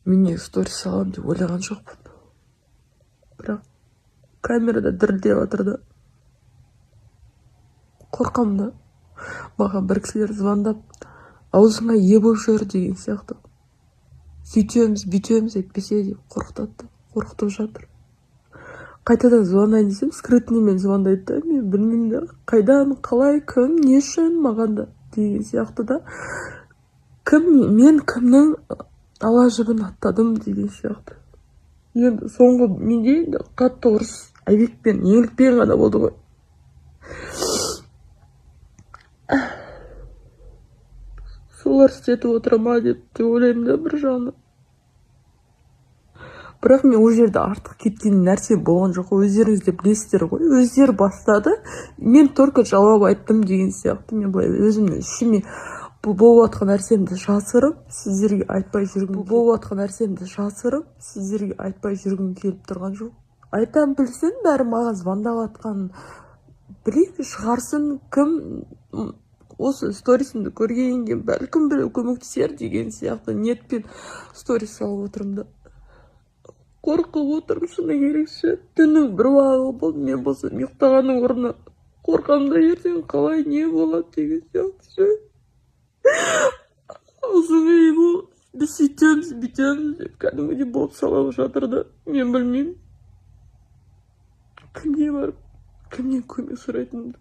Мен негізі сторис саламын деп ойлаған жоқпын, бірақ камерада дірілдеп жатыр да, қорқамын да. Маған бір кісілер звондап, аузыңа ие болып жүр деген сияқты, сөйтеміз, бүйтеміз әйтпесе деп қорқытады да, қорқытып жатыр. Қайтадан звондайын десем, скрытныймен звондайды да, мен білмеймін да, қайдан, қалай, кім, не үшін маған да деген сияқты да. Кім мен, кімнің ала жібін аттадым деген сияқты. Енді соңғы менде енді қатты ұрыс Айбекпен, Еңлікпен ғана болды ғой. Солар істетіп отыр ма деп те ойлаймын да бір жағынан. Бірақ мен ол жерде артық кеткен нәрсе болған жоқ қой, өздеріңіз де білесіздер ғой. Өздері бастады, мен только жауап айттым деген сияқты. Мен былай өзімнің ішіме бұл болып жатқан нәрсемді жасырып, сіздерге айтпай жүргім, болып жатқан нәрсемді жасырып, сіздерге айтпай жүргім келіп тұрған жоқ. Айтам, білсін бәрі, маған звондап жатқанын білейік, шығарсын. Кім осы сторисімді көргеннен кейін бәлкім біреу көмектесер деген сияқты ниетпен сторис салып отырмын да. Қорқып отырмын, шыны керек ше. Түннің бір уағы болды, мен болсам ұйықтағанның орнына қорқамын да, ертең қалай, не болады деген сияқты ше. Аузыңа ие бол, біз сөйтеміз, бүйтеміз деп кәдімгідей болып салып жатыр да. Мен білмеймін, кімге барып, кімнен көмек сұрайтынымды.